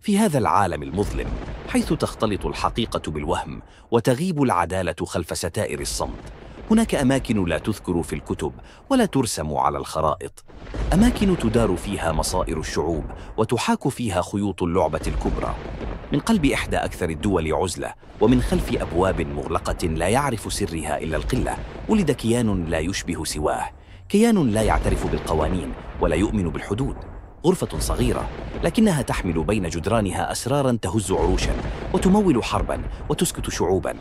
في هذا العالم المظلم، حيث تختلط الحقيقة بالوهم وتغيب العدالة خلف ستائر الصمت، هناك أماكن لا تذكر في الكتب ولا ترسم على الخرائط، أماكن تدار فيها مصائر الشعوب وتحاك فيها خيوط اللعبة الكبرى. من قلب إحدى أكثر الدول عزلة ومن خلف أبواب مغلقة لا يعرف سرها إلا القلة، ولد كيان لا يشبه سواه، كيان لا يعترف بالقوانين ولا يؤمن بالحدود. غرفة صغيرة لكنها تحمل بين جدرانها أسراراً تهز عروشاً وتمول حرباً وتسكت شعوباً.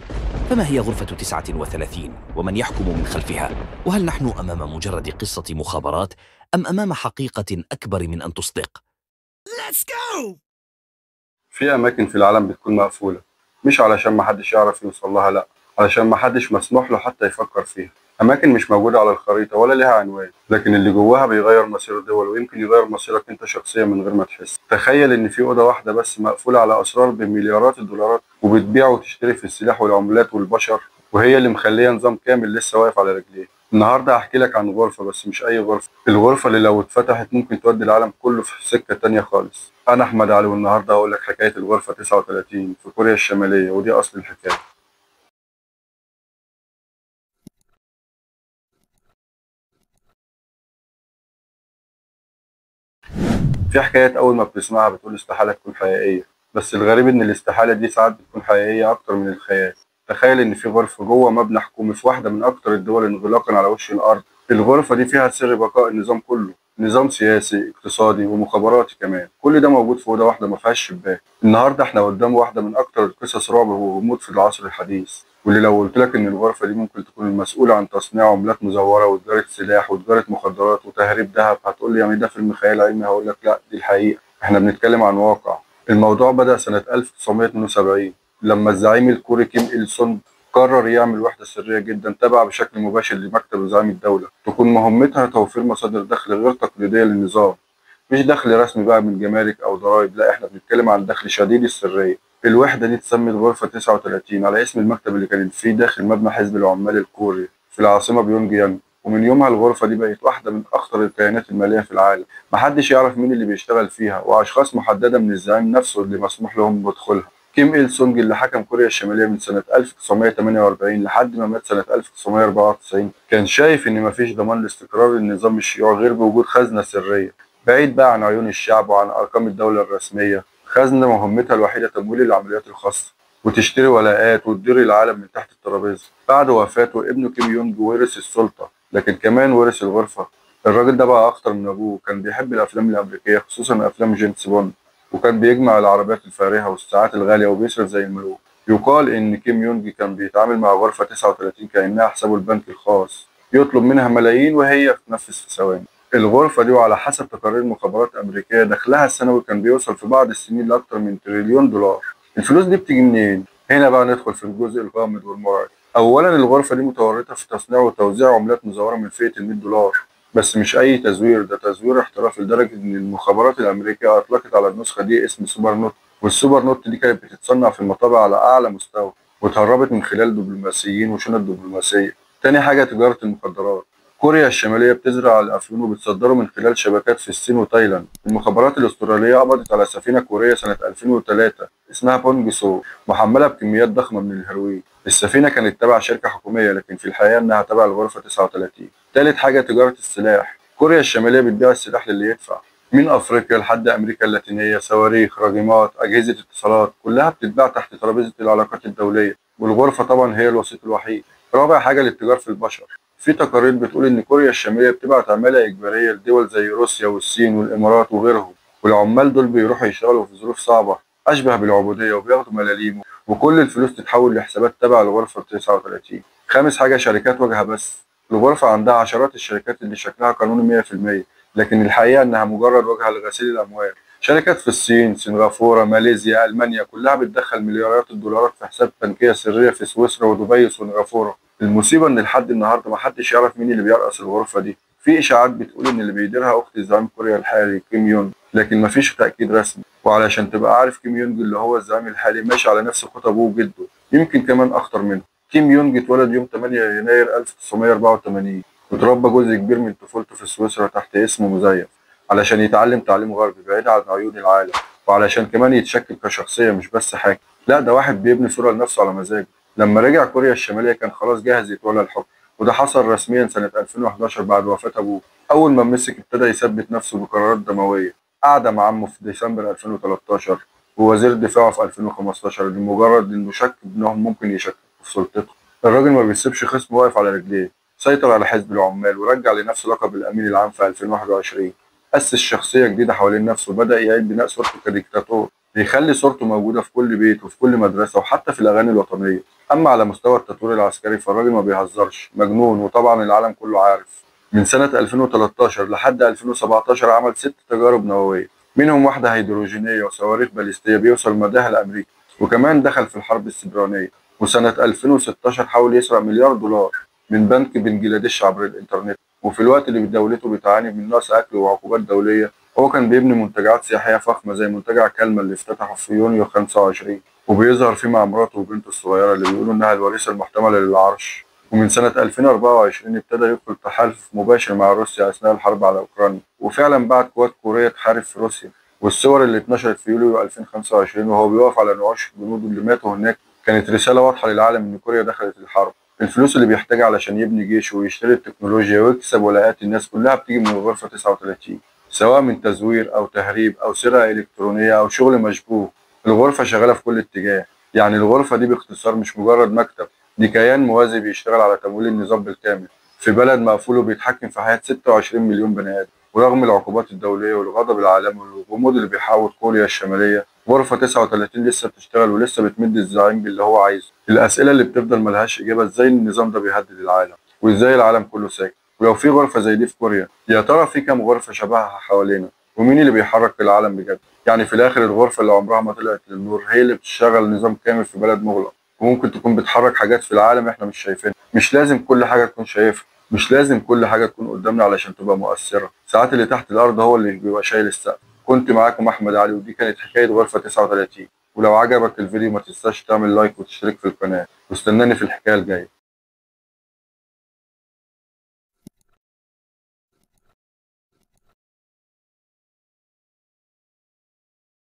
فما هي غرفة 39 ومن يحكم من خلفها؟ وهل نحن أمام مجرد قصة مخابرات أم أمام حقيقة أكبر من أن تصدق؟ Let's go! في أماكن في العالم بتكون مقفولة، مش علشان محدش يعرف يوصل لها، لأ، علشان محدش مسموح له حتى يفكر فيها. أماكن مش موجودة على الخريطة ولا لها عنوان، لكن اللي جواها بيغير مصير الدول ويمكن يغير مصيرك أنت شخصيا من غير ما تحس. تخيل إن في أوضة واحدة بس مقفولة على أسرار بمليارات الدولارات، وبتبيع وتشتري في السلاح والعملات والبشر، وهي اللي مخلية نظام كامل لسه واقف على رجليه. النهارده هحكي لك عن غرفة، بس مش أي غرفة، الغرفة اللي لو اتفتحت ممكن تودي العالم كله في سكة تانية خالص. أنا أحمد علي، والنهارده هقول لك حكاية الغرفة 39 في كوريا الشمالية، ودي أصل الحكاية. في حكايات أول ما بتسمعها بتقول استحالة تكون حقيقية، بس الغريب إن الاستحالة دي ساعات بتكون حقيقية أكتر من الخيال. تخيل إن في غرفة جوه مبنى حكومي في واحدة من أكتر الدول انغلاقا على وش الأرض. الغرفة دي فيها سر بقاء النظام كله، نظام سياسي اقتصادي ومخابراتي كمان، كل ده موجود في أوضة واحدة ما فيهاش شباك. النهارده احنا قدام واحدة من أكتر القصص رعب وغموض في العصر الحديث، واللي لو قلت لك إن الغرفة دي ممكن تكون المسؤولة عن تصنيع عملات مزورة وتجارة سلاح وتجارة مخدرات وتهريب ذهب، هتقول لي يعني ده فيلم خيال علمي؟ هقول لك لا، دي الحقيقة، احنا بنتكلم عن واقع. الموضوع بدأ سنة 1972 لما الزعيم الكوري كيم إيل سونج قرر يعمل وحدة سرية جدا تابعة بشكل مباشر لمكتب زعيم الدولة، تكون مهمتها توفير مصادر دخل غير تقليدية للنظام، مش دخل رسمي بقى من جمارك أو ضرائب، لا، احنا بنتكلم عن دخل شديد السرية. الوحدة دي اتسمت غرفة 39 على اسم المكتب اللي كانت فيه داخل مبنى حزب العمال الكوري في العاصمة بيونج يانج، ومن يومها الغرفة دي بقت واحدة من أخطر الكيانات المالية في العالم. محدش يعرف مين اللي بيشتغل فيها، وأشخاص محددة من الزعيم نفسه اللي مسموح لهم بدخولها. كيم إيل سونج اللي حكم كوريا الشمالية من سنة 1948 لحد ما مات سنة 1994 كان شايف إن مفيش ضمان لاستقرار النظام الشيوعي غير بوجود خزنة سرية بعيد بقى عن عيون الشعب وعن أرقام الدولة الرسمية، خزنة مهمتها الوحيدة تمويل العمليات الخاصة وتشتري ولاءات وتدير العالم من تحت الترابيزة. بعد وفاته ابنه كيم يونج ورث السلطة، لكن كمان ورث الغرفة. الراجل ده بقى أخطر من أبوه، كان بيحب الأفلام الأمريكية خصوصا أفلام جيمس بوند، وكان بيجمع العربيات الفارهة والساعات الغالية وبيصرف زي الملوك. يقال إن كيم يونج كان بيتعامل مع غرفة 39 كأنها حسابه البنك الخاص، يطلب منها ملايين وهي تنفذ في ثواني. الغرفة دي وعلى حسب تقارير مخابرات أمريكية دخلها السنوي كان بيوصل في بعض السنين لأكتر من تريليون دولار. الفلوس دي بتيجي منين؟ هنا بقى ندخل في الجزء الغامض والمرعب. أولا الغرفة دي متورطة في تصنيع وتوزيع عملات مزورة من فئة ال 100 دولار، بس مش أي تزوير، ده تزوير احترافي لدرجة إن المخابرات الأمريكية أطلقت على النسخة دي اسم super note، وال super note دي كانت بتتصنع في المطابع على أعلى مستوى واتهربت من خلال دبلوماسيين وشنط دبلوماسية. تاني حاجة تجارة المخدرات. كوريا الشمالية بتزرع الأفيون وبتصدره من خلال شبكات في الصين وتايلاند. المخابرات الأسترالية قبضت على سفينة كورية سنة 2003 اسمها بونج سو، محملة بكميات ضخمة من الهيروين. السفينة كانت تبع شركة حكومية، لكن في الحقيقة إنها تبع الغرفة 39. تالت حاجة تجارة السلاح. كوريا الشمالية بتبيع السلاح للي يدفع، من أفريقيا لحد أمريكا اللاتينية، صواريخ، راجمات، أجهزة اتصالات، كلها بتتباع تحت ترابيزة العلاقات الدولية، والغرفة طبعا هي الوسيط الوحيد. رابع حاجة للتجار في البشر. في تقارير بتقول إن كوريا الشمالية بتبعت عمالة إجبارية لدول زي روسيا والصين والإمارات وغيرهم، والعمال دول بيروحوا يشتغلوا في ظروف صعبة أشبه بالعبودية وبياخدوا ملاليم، وكل الفلوس تتحول لحسابات تبع الغرفة 39. خامس حاجة شركات واجهة بس. الغرفة عندها عشرات الشركات اللي شكلها قانوني 100%، لكن الحقيقة إنها مجرد واجهة لغسيل الأموال. شركات في الصين، سنغافورة، ماليزيا، ألمانيا، كلها بتدخل مليارات الدولارات في حساب بنكية سرية في سويسرا ودبي وسنغافورة. المصيبة إن لحد النهاردة محدش يعرف مين اللي بيرأس الغرفة دي. في إشاعات بتقول إن اللي بيديرها أخت زعيم كوريا الحالي كيم يونج، لكن مفيش تأكيد رسمي. وعلشان تبقى عارف كيم يونج اللي هو الزعيم الحالي ماشي على نفس خطى أبوه وجده، يمكن كمان أخطر منه. كيم يونج اتولد يوم 8 يناير 1984، وتربى جزء كبير من طفولته في سويسرا تحت اسم مزيف علشان يتعلم تعليم غربي بعيد عن عيون العالم. وعلشان كمان يتشكل كشخصية مش بس حاكم. لا، ده واحد بيبني صورة لنفسه على مزاجه. لما رجع كوريا الشمالية كان خلاص جاهز يتولى الحكم، وده حصل رسميا سنة 2011 بعد وفاة أبوه. أول ما مسك ابتدى يثبت نفسه بقرارات دموية. قعد مع عمه في ديسمبر 2013 ووزير دفاعه في 2015 لمجرد إنه شك إنهم ممكن يشككوا في سلطته. الراجل ما بيسيبش خصم واقف على رجليه، سيطر على حزب العمال ورجع لنفسه لقب الأمين العام في 2021. أسس شخصية جديدة حوالين نفسه وبدأ يعيد بناء صورته كديكتاتور، بيخلي صورته موجودة في كل بيت وفي كل مدرسة وحتى في الأغاني الوطنية. أما على مستوى التطوير العسكري فالراجل ما بيهزرش، مجنون، وطبعا العالم كله عارف. من سنة 2013 لحد 2017 عمل 6 تجارب نووية، منهم واحدة هيدروجينية وصواريخ باليستية بيوصل مداها لأمريكا، وكمان دخل في الحرب السيبرانية. وسنة 2016 حاول يسرق $1 مليار من بنك بنجلاديش عبر الإنترنت. وفي الوقت اللي دولته بتعاني من نقص أكل وعقوبات دولية، هو كان بيبني منتجعات سياحية فخمة زي منتجع كلمة اللي افتتحه في يونيو 25، وبيظهر فيه مع مراته وبنته الصغيرة اللي بيقولوا إنها الوريثة المحتملة للعرش. ومن سنة 2024 ابتدى يدخل تحالف مباشر مع روسيا أثناء الحرب على أوكرانيا، وفعلا بعت قوات كورية تحارب في روسيا. والصور اللي اتنشرت في يوليو 2025 وهو بيقف على نعوش جنوده اللي ماتوا هناك كانت رسالة واضحة للعالم إن كوريا دخلت الحرب. الفلوس اللي بيحتاجها علشان يبني جيشه ويشتري التكنولوجيا ويكسب ولاءات الناس كلها بتيجي من الغرفة 39، سواء من تزوير أو تهريب أو سرقة إلكترونية أو شغل مشبوه. الغرفة شغالة في كل اتجاه. يعني الغرفة دي باختصار مش مجرد مكتب، دي كيان موازي بيشتغل على تمويل النظام بالكامل في بلد مقفول وبيتحكم في حياة 26 مليون بني آدم. ورغم العقوبات الدولية والغضب العالمي والغموض اللي بيحاول كوريا الشمالية، غرفة 39 لسه بتشتغل ولسه بتمد الزعيم باللي هو عايزه. الأسئلة اللي بتفضل ملهاش إجابة: إزاي النظام ده بيهدد العالم؟ وإزاي العالم كله ساكت؟ ولو في غرفة زي دي في كوريا، يا ترى في كام غرفة شبهها حوالينا؟ ومين اللي بيحرك العالم بجد؟ يعني في الآخر الغرفة اللي عمرها ما طلعت للنور هي اللي بتشغل نظام كامل في بلد مغلق، وممكن تكون بتحرك حاجات في العالم احنا مش شايفينها. مش لازم كل حاجة تكون شايفها، مش لازم كل حاجة تكون قدامنا علشان تبقى مؤثرة. ساعات اللي تحت الأرض هو اللي بيبقى شايل السقف. كنت معاكم أحمد علي، ودي كانت حكاية غرفة 39. ولو عجبك الفيديو ما تنساش تعمل لايك وتشترك في القناة، واستناني في الحكاية الجاية.